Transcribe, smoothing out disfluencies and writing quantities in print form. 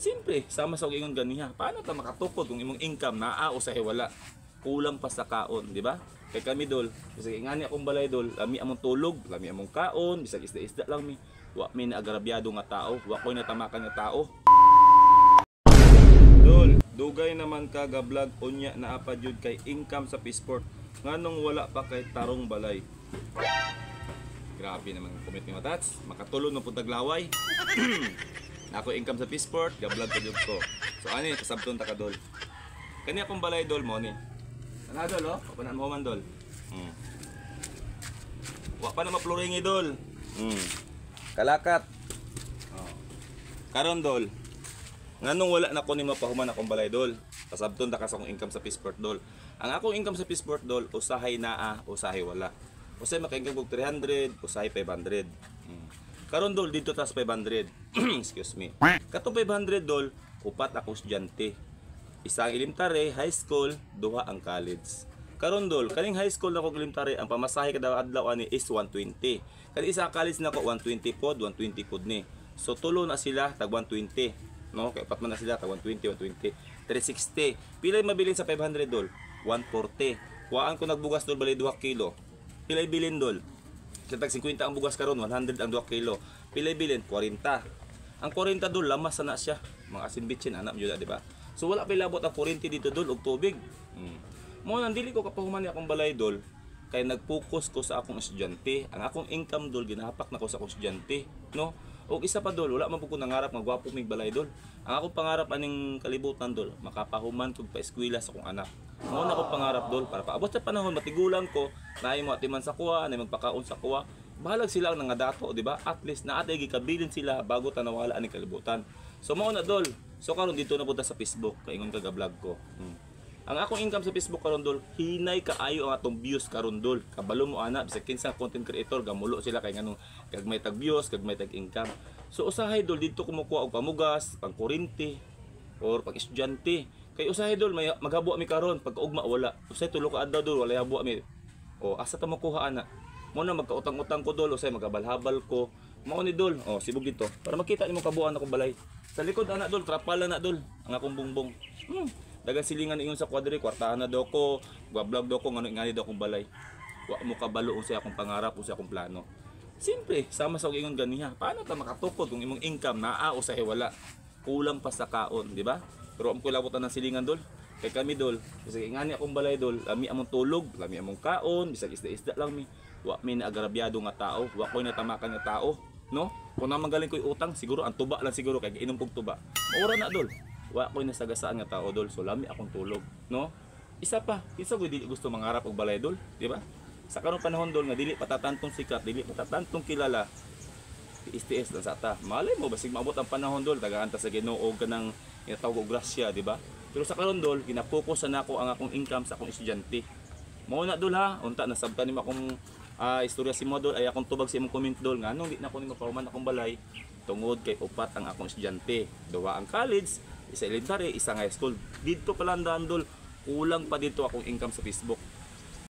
Siyempre, sama sa ingon ganiha. Paano ta makatukod kung imong income naa o sa wala? Kulang pa sa kaon, di ba? Kay kami dol, bisag ingani akong balay dol, lami among tulog, lami among kaon, bisag isda-isda lang mi. Wa mi na agrabyado nga tao, wa koy natamakan nga tao. Dol, dugay naman ka ga vlog unya naa pa jud kay income sa Pisport. Nganong wala pa kay tarong balay? Grabe naman ang comment ni Matats. Makatulong ng puntag laway. Nako income sa Pisport, ga-vlog pa jud ko. So ani kasabton ta ka dol. Kani akong balay dol mo ni. Ana dol oh, papanan mo man dol. Wa pa na maploringi dol. Kalakat. Oh. Karon dol. Nganong wala na ko ni mapahuman akong balay dol. Kasabton ta ka sa akong income sa Pisport dol. Ang akong income sa Pisport dol, usahay naa, usahay wala. Usahay maka-income kog 300, usahay 500. Karon dol dito tas 500. Excuse me. Katong 500 dol, upat ako estudyante. Isa ang elementary, high school, duha ang college. Karon dol, kaning high school nako elementary, ang pamasahe kada adlaw ani is 120. Kani isa college nako 120 pod, 120 pod ni. So tulo na sila tag 120. No, kay upat man na sila tag 120, 120, 360. Pilay mabilin sa 500 dol? 140. Kuhaan ko nagbugas dol bali 2 kilo. Pilay bilin dol? Sa tag 50 ang bugas karon, 100 ang 2 kilo. Pilay bilin 40. Ang 40 dol lamas na siya. Mga asin bitchin anak jud, di ba? So wala pay labot ang 40 dito dol og tubig. Mo nang dili ko kapahuman ni akong balay dol kay nag-focus ko sa akong estudyante. Ang akong income dol ginahapak na ko sa akong estudyante, no? Og isa pa dol, wala man pud ko nangarap nga gwapo mig balay dol. Ang akong pangarap aning kalibutan dol, makapahuman kog paeskwela sa akong anak. Mao na akong pangarap dol para paabot sa panahon matigulang ko, naay mo atiman sa kuha, naay magpakaon sa kuha. Bahalag sila ang nangadato, di ba? At least naatay gikabilin sila bago ta nawala aning kalibutan. So mao na dol. So karon dito na punta sa Facebook, kaingon ka ga-vlog ko. Ang akong income sa Facebook karon dol, hinay kaayo ang atong views karon dol. Kabalo mo ana, bisag kinsa content creator gamulo sila kay nganong gagmay tag views, gagmay tag income. So usahay dol dito kumukuha og pamugas, pang kuryente or pang estudyante. Kay usahay dol may maghabuak mi karon, pag ugma wala. Usahay tulo ka adlaw dol wala habuak mi. O asa ta makuha ana? Mo na magkautang-utang ko dol, usahay magabalhabal ko. Mao ni dol. O sibog dito para makita nimo kabuan akong balay. Sa likod ana dol, trapal na dol ang akong bungbong. Dagan silingan ingon sa kwadri, kwartahan na daw ko, gwa-vlog daw ko, ngano ingani daw akong balay. Wa mo kabalo unsa akong pangarap, unsa akong plano. Siyempre, sama sa ingon ganiha. Paano ta makatukod kung imong income naa o sa wala? Kulang pa sa kaon, di ba? Pero am ko labutan ng silingan dol. Kay kami dol, bisag ingani akong balay dol, lami among tulog, lami among kaon, bisag isda-isda lang mi. Wa mi na agrabyado nga tao, wa koy natamakan nga tao, no? Kung namanggaling ko'y utang, siguro ang tuba lang siguro kay giinom kog tuba. Maura na dol. Wa ko'y nasagasaan nga tao dol, so lami akong tulog, no? Isa pa, kinsa ko'y dili gusto mangarap og balay dol, di ba? Sa karong panahon dol nga dili patatantong sikat, dili patatantong kilala, tiis-tiis lang sa ta. Malay mo basig maabot ang panahon dol, tagaan ta sa Ginoo kanang ginatawag og grasya, di ba? Pero sa karon dol, ginapokus na nako ang akong income sa akong estudyante. Mao na dol ha, unta nasabtan nimo akong istorya si mo dol, ay akong tubag sa imong comment dol nganong di na ko nimo pahuman akong balay tungod kay upat ang akong estudyante. Duha ang college, isa elementary, isa high school. Dito pa lang daan dol, kulang pa dito akong income sa Facebook.